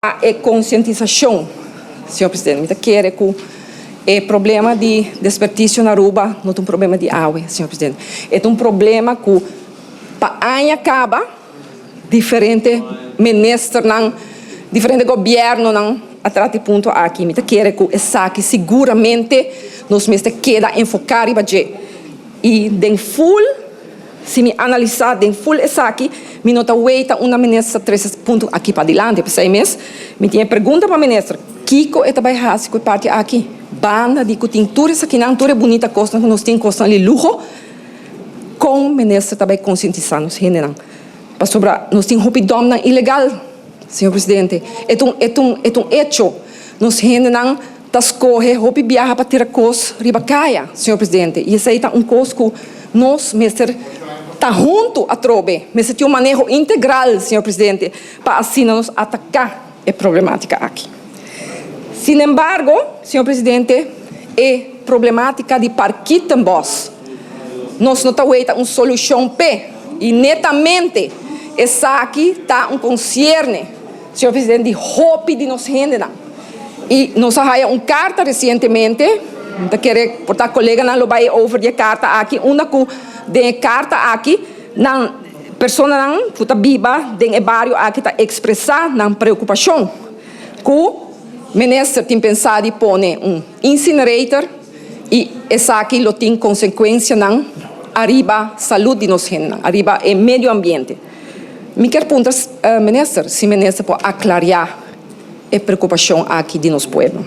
E konsientisashon, señor presidente. Mi ta kere ku e problema di desperdicio na Aruba no ta un problema di awe, señor presidente. E ta un problema ku pa aña kaba diferente ministernan, diferente gobièrnunan a trata e punto aki. Mi ta kere ku esaki siguramente nos mester keda enfoká riba dje. I den full, si mi analisá den full esaki, mi no ta weita unda minister trese es punto aki padilanti. P'esei mes mi tin e pregunta pa minister, kiko e ta bai hasi ku e parti aki? Banda di ku tin tur esakinan, tur e bunita kosnan ku nos tin, kosnan di luho, kon minister ta bai konsientisá nos hendenan? Pasobra nos tin hopi dòmnan ilegal, señor presidente. E ta un, e ta un, e ta un echo. Nos hendenan ta skohe hopi biaha pa tira kos riba kaya, señor presidente, i esei ta un kos ku nos mester ta huntu atrobe. Mester tin un maneho integral, señor presidente, pa asina nos ataká e problematika aki. Sinembargo, señor presidente, e problematika di Parkietenbos nos no ta weta un solushon p'e, i netamente esaki ta un konsierne, señor presidente, di hopi di nos hendenan. I nos a haya un karta resientemente, mi ta kere por ta koleganan lo bai over di e karta aki, unda ku den e karta aki nan personanan ku ta biba den e bario aki ta ekspresá nan preokupashon ku minister tin pensá di pone un incinerator i esaki lo tin konsekuensianan ariba salud di nos hendenan, ariba e medio ambiente. Mi kier puntra minister si minister por aklariá e preokupashon aki di nos pueblo.